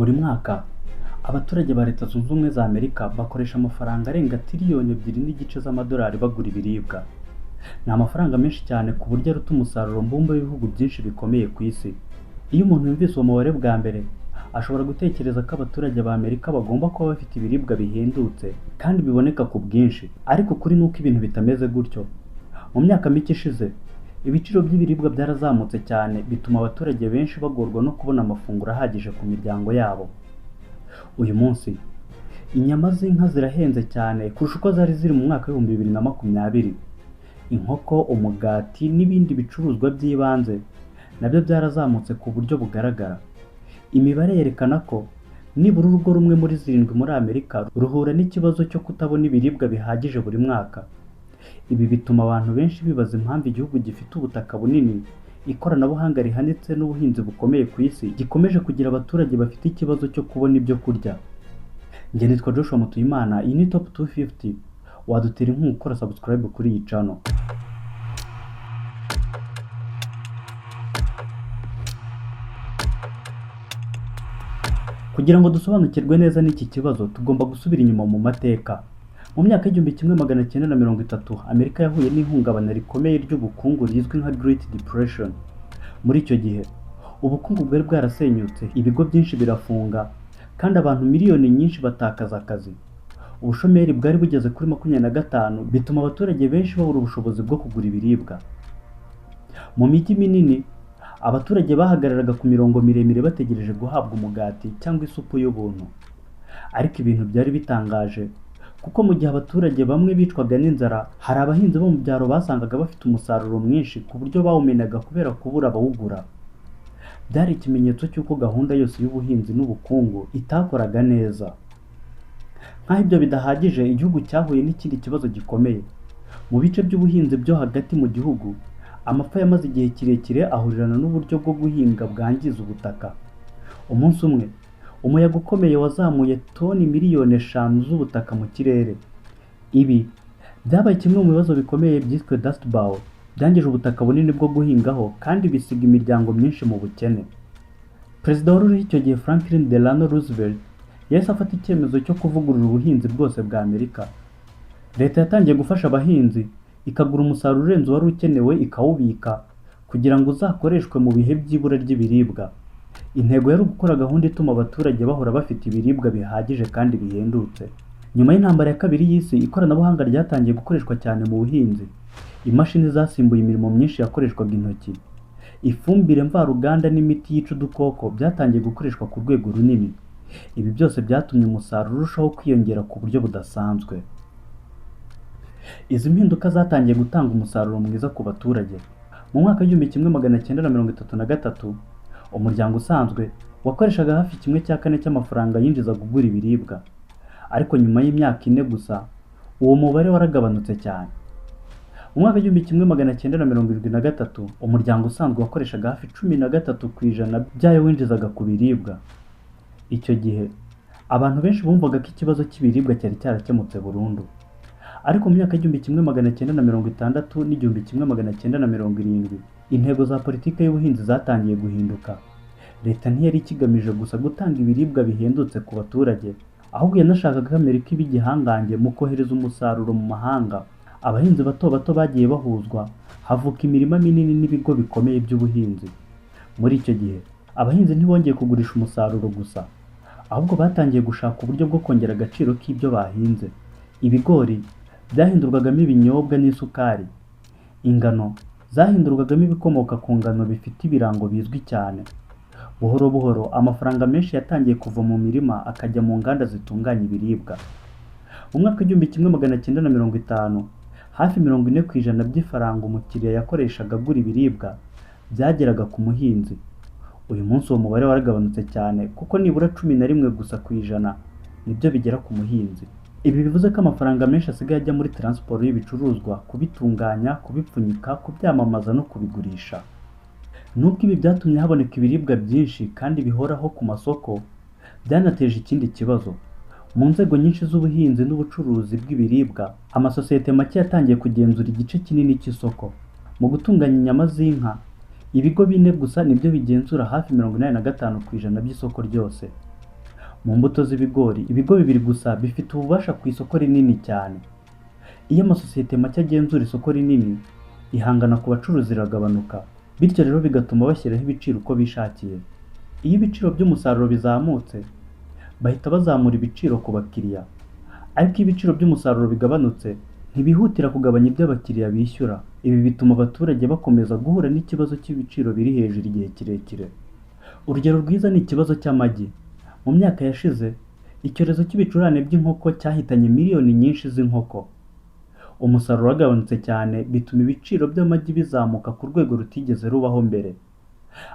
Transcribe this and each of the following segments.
Buri mwaka abaturage ba Leta Zunze Ubumwe za Amerika bakoresha amafaranga arenga tiriyoni 2.5 z'amadolari bagura ibiribwa. Ni amafaranga menshi cyane ku buryo aruta umusaruro mbumbe w'ibihugu byinshi bikomeye ku isi. Iyo umuntu yumvise uwo mubare bwa mbere, ashobora gutekereza ko abaturage ba Amerika bagomba kuba bafite ibiribwa bihendutse kandi biboneka ku bwinshi. Ariko ukuri ni uko ibintu bitameze gutyo. Mu myaka mike ishize, ibiciro by'ibiribwa byarazamutse cyane, bituma abaturage benshi bagorwa no kubona amafunguro ahagije ku miryango yabo. Uyu munsi, inyama z'inka zirahenze cyane kurusha uko zari ziri mu mwaka wa 2020. Inkoko, umugati n'ibindi bicuruzwa by'ibanze nabyo byarazamutse ku buryo bugaragara. Imibare yerekana ko nibura urugo rumwe muri zirindwi muri Amerika ruhura n'ikibazo cyo kutabona ibiribwa bihagije buri mwaka. Ibi bituma abantu benshi bibaza impamvu igihugu gifite ubutaka bunini, ikoranabuhanga rihanitse n'ubuhinzi bukomeye ku isi gikomeje kugira abaturage bafite ikibazo cyo kubona ibyo kurya. Njye nitwa Joshua Mutuyimana, iyi ni Top 250, wadutera inkunga ukora subscribe kuri iyi channel. Kugira ngo dusobanukirwe neza n'iki kibazo, tugomba gusubira inyuma mu mateka. Mu myaka y'1930, Amerika yahuye n'ihungabana rikomeye ry'ubukungu rizwi nka Great Depression. Muri icyo gihe, ubukungu bwari bwarasenyutse, ibigo byinshi birafunga, kandi abantu miliyoni nyinshi batakaza akazi. Ubushomeri bwari bugeze kuri 25, bituma abaturage benshi babura ubushobozi bwo kugura ibiribwa. Mu mijyi minini, abaturage bahagararaga ku mirongo miremire bategereje guhabwa umugati cyangwa isupu y'ubuntu. Ariko ibintu byari bitangaje, kuko mu gihe abaturage bamwe bicwaga n'inzara, hari abahinzi bo mu byaro basangaga bafite umusaruro mwinshi ku buryo bawumenaga kubera kubura abawugura. Byari ikimenyetso cy'uko gahunda yose y'ubuhinzi n'ubukungu itakoraga neza. Nk'aho ibyo bidahagije, igihugu cyahuye n'ikindi kibazo gikomeye. Mu bice by'ubuhinzi byo hagati mu gihugu, amapfa yamaze igihe kirekire ahurirana n'uburyo bwo guhinga bwangiza ubutaka. Umunsi umwe, umuyaga ukomeye wazamuye toni miliyoni 5 z'ubutaka mu kirere. Ibi byabaye kimwe mu bibazo bikomeye byiswe Dust Bowl, byangije ubutaka bunini bwo guhingaho kandi bisiga imiryango myinshi mu bukene. Perezida wari uriho icyo gihe, Franklin Delano Roosevelt, yahise afata icyemezo cyo kuvugurura ubuhinzi bwose bwa Amerika. Leta yatangiye gufasha abahinzi, ikagura umusaruro urenze uwari ukenewe ikawubika kugira ngo uzakoreshwe mu bihe by'ibura ry'ibiribwa. Intego yari ugukora gahunda ituma abaturage bahora bafite ibiribwa bihagije kandi bihendutse. Nyuma y'intambara ya kabiri y'isi, ikoranabuhanga ryatangiye gukoreshwa cyane mu buhinzi. Imashini zasimbuye imirimo myinshi yakoreshwaga intoki. Ifumbire mvaruganda n'imiti yica udukoko byatangiye gukoreshwa ku rwego runini. Ibi byose byatumye umusaruro urushaho kwiyongera ku buryo budasanzwe. Izi mpinduka zatangiye gutanga umusaruro mwiza ku baturage. Mu mwaka wa 1933, umuryango usanzwe wakoreshaga hafi 1/4 cy'amafaranga yinjizaga ugura ibiribwa. Ariko nyuma y'imyaka 4 gusa, uwo mubare waragabanutse cyane. Mu mwaka wa 1973, umuryango usanzwe wakoreshaga hafi 13% by'ayo winjizaga ku biribwa. Icyo gihe, abantu benshi bumvaga ko ikibazo cy'ibiribwa cyari cyarakemutse burundu. Ariko mu myaka y'1960 n'1970, intego za politiki y'ubuhinzi zatangiye guhinduka. Leta ntiyari ikigamije gusa gutanga ibiribwa bihendutse ku baturage, ahubwo yanashakaga ko Amerika iba igihangange mu kohereza umusaruro mu mahanga. Abahinzi bato bato bagiye bahuzwa, havuka imirima minini n'ibigo bikomeye by'ubuhinzi. Muri icyo gihe, abahinzi ntibongeye kugurisha umusaruro gusa, ahubwo batangiye gushaka uburyo bwo kongera agaciro k'ibyo bahinze. Ibigori byahindurwagamo ibinyobwa n'isukari. Ingano zahindurwagamo ibikomoka ku ngano bifite ibirango bizwi cyane. Buhoro buhoro, amafaranga menshi yatangiye kuva mu mirima akajya mu nganda zitunganya ibiribwa. Mu mwaka wa 1950, hafi 40% by'ifaranga umukiriya yakoreshaga agura ibiribwa byageraga ku muhinzi. Uyu munsi uwo mubare waragabanutse cyane, kuko nibura 11 gusa ku ijana nibyo bigera ku muhinzi. Ibi bivuze ko amafaranga menshi asigaye ajya muri taransiporo y'ibicuruzwa, kubitunganya, kubipfunyika, kubyamamaza no kubigurisha. Nubwo ibi byatumye haboneka ibiribwa byinshi kandi bihoraho ku masoko, byanateje ikindi kibazo. Mu nzego nyinshi z'ubuhinzi n'ubucuruzi bw'ibiribwa, amasosiyete make yatangiye kugenzura igice kinini cy'isoko. Mu gutunganya inyama z'inka, ibigo bine gusa nibyo bigenzura hafi 85% by'isoko ryose. Mu mbuto z'ibigori, ibigo bibiri gusa bifite ububasha ku isoko rinini cyane. Iyo amasosiyete make agenzura isoko rinini, ihangana ku bacuruzi riragabanuka, bityo rero bigatuma bashyiraho ibiciro uko bishakiye. Iyo ibiciro by'umusaruro bizamutse, bahita bazamura ibiciro ku bakiriya. Ariko iyo ibiciro by'umusaruro bigabanutse, ntibihutira kugabanya ibyo abakiriya bishyura. Ibi bituma abaturage bakomeza guhura n'ikibazo cy'ibiciro biri hejuru igihe kirekire. Urugero rwiza ni ikibazo cy'amagi. Mu myaka yashize, icyorezo cy'ibicurane by'inkoko cyahitanye miliyoni nyinshi z'inkoko. Umusaruro wagabanutse cyane, bituma ibiciro by'amagi bizamuka ku rwego rutigeze rubaho mbere.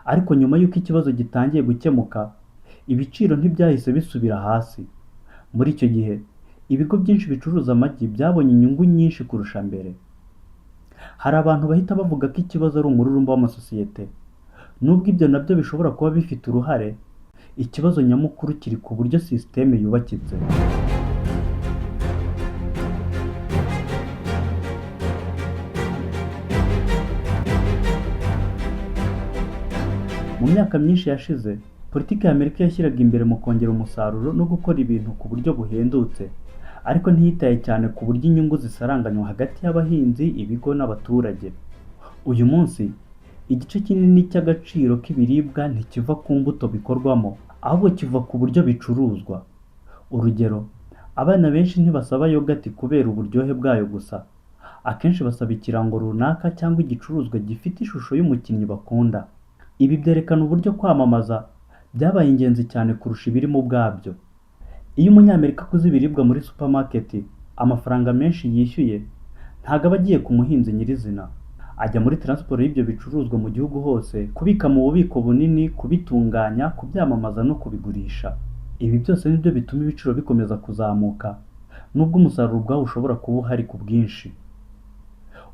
Ariko nyuma y'uko ikibazo gitangiye gukemuka, ibiciro ntibyahise bisubira hasi. Muri icyo gihe, ibigo byinshi bicuruza amagi byabonye inyungu nyinshi kurusha mbere. Hari abantu bahita bavuga ko ikibazo ari umururumba w'amasosiyete. Nubwo ibyo nabyo bishobora kuba bifite uruhare, ikibazo nyamukuru kiri ku buryo sisiteme yubakitse. Mu myaka myinshi yashize, politiki ya Amerika yashyiraga imbere mu kongera umusaruro no gukora ibintu ku buryo buhendutse, ariko ntiyitaye cyane ku buryo inyungu zisaranganywa hagati y'abahinzi, ibigo n'abaturage. Uyu munsi, igice kinini cy'agaciro k'ibiribwa ntikiva ku mbuto bikorwamo, ahubwo kiva ku buryo bicuruzwa. Urugero, abana benshi ntibasaba yogati kubera uburyohe bwayo gusa. Akenshi basaba ikirango runaka cyangwa igicuruzwa gifite ishusho y'umukinnyi bakunda. Ibi byerekana uburyo kwamamaza byabaye ingenzi cyane kurusha ibirimo ubwabyo. Iyo Umunyamerika aguze ibiribwa muri supermarket, amafaranga menshi yishyuye ntabwo aba agiye ku muhinzi nyirizina. Ajya muri transport y'ibyo bicuruzwa mu gihugu hose, kubika mu bubiko bunini, kubitunganya, kubyamamaza no kubigurisha. Ibi byose nibyo bituma ibiciro bikomeza kuzamuka, nubwo umusaruro ubwawo ushobora kuba uhari ku bwinshi.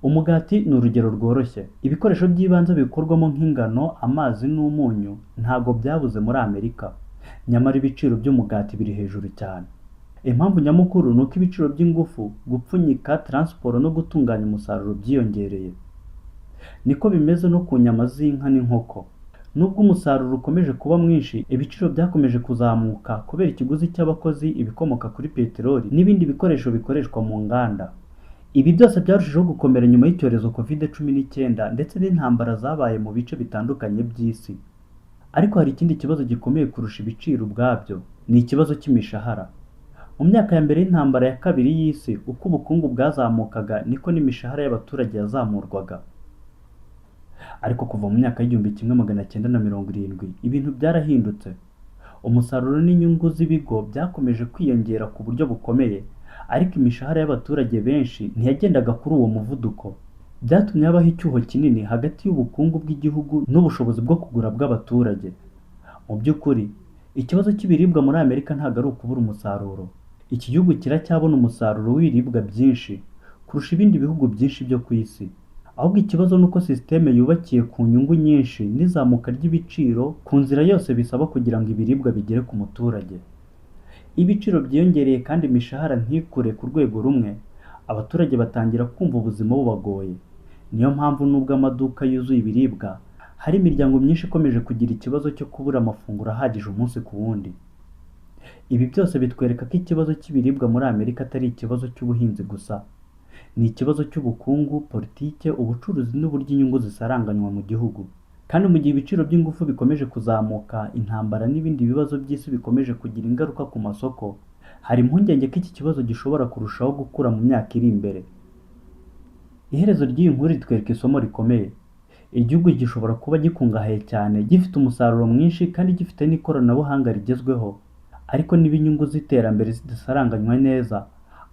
Umugati ni urugero rworoshye. Ibikoresho by'ibanze bikorwamo nk'ingano, amazi n'umunyu ntabwo byabuze muri Amerika. Nyamara ibiciro by'umugati biri hejuru cyane. Impamvu nyamukuru ni uko ibiciro by'ingufu, gupfunyika, transport no gutunganya umusaruro byiyongereye. Niko bimeze no ku nyama z'inka n'inkoko. Nubwo umusaruro ukomeje kuba mwinshi, ibiciro byakomeje kuzamuka kubera ikiguzi cy'abakozi, ibikomoka kuri peteroli n'ibindi bikoresho bikoreshwa mu nganda. Ibi byose byarushijeho gukomera nyuma y'icyorezo Covid-19 ndetse n'intambara zabaye mu bice bitandukanye by'isi. Ariko hari ikindi kibazo gikomeye kurusha ibiciro ubwabyo, ni ikibazo cy'imishahara. Mu myaka ya mbere y'intambara ya kabiri y'isi, uko ubukungu bwazamukaga niko n'imishahara y'abaturage yazamurwaga. Ariko kuva mu myaka y'1970, ibintu byarahindutse. Umusaruro n'inyungu z'ibigo byakomeje kwiyongera ku buryo bukomeye, ariko imishahara y'abaturage benshi ntiyagendaga kuri uwo muvuduko. Byatumye habaho icyuho kinini hagati y'ubukungu bw'igihugu n'ubushobozi bwo kugura bw'abaturage. Mu by'ukuri, ikibazo cy'ibiribwa muri Amerika ntabwo ari ukubura umusaruro. Iki gihugu kiracyabona umusaruro w'ibiribwa byinshi kurusha ibindi bihugu byinshi byo ku isi. Ahubwo ikibazo ni uko sisiteme yubakiye ku nyungu nyinshi n'izamuka ry'ibiciro ku nzira yose bisaba kugira ngo ibiribwa bigere ku muturage. Iyo ibiciro byiyongereye kandi imishahara ntikure ku rwego rumwe, abaturage batangira kumva ubuzima bubagoye. Niyo mpamvu nubwo amaduka yuzuye ibiribwa, hari imiryango myinshi ikomeje kugira ikibazo cyo kubura amafunguro ahagije umunsi ku wundi. Ibi byose bitwereka ko ikibazo cy'ibiribwa muri Amerika atari ikibazo cy'ubuhinzi gusa. Ni ikibazo cy'ubukungu, politike, ubucuruzi n'uburyo inyungu zisaranganywa mu gihugu. Kandi mu gihe ibiciro by'ingufu bikomeje kuzamuka, intambara n'ibindi bibazo by'isi bikomeje kugira ingaruka ku masoko, hari impungenge ko iki kibazo gishobora kurushaho gukura mu myaka iri imbere. Iherezo ry'iyi nkuru ritwereka isomo rikomeye. Igihugu gishobora kuba gikungahaye cyane, gifite umusaruro mwinshi kandi gifite n'ikoranabuhanga rigezweho. Ariko niba inyungu z'iterambere zidasaranganywa neza,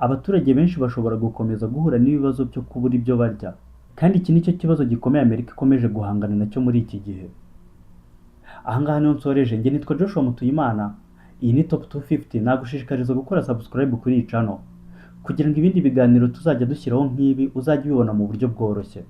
abaturage benshi bashobora gukomeza guhura n'ibibazo byo kubura ibyo barya. Kandi iki nicyo kibazo gikomeye Amerika ikomeje guhangana nacyo muri iki gihe. Aha ngaha niho nsoreje, njye nitwa Joshua Mutuyimana, iyi ni Top 250, nagushishikariza gukora subscribe kuri iyi channel kugira ngo ibindi biganiro tuzajya dushyiraho nk'ibi uzajye ubibona mu buryo bworoshye.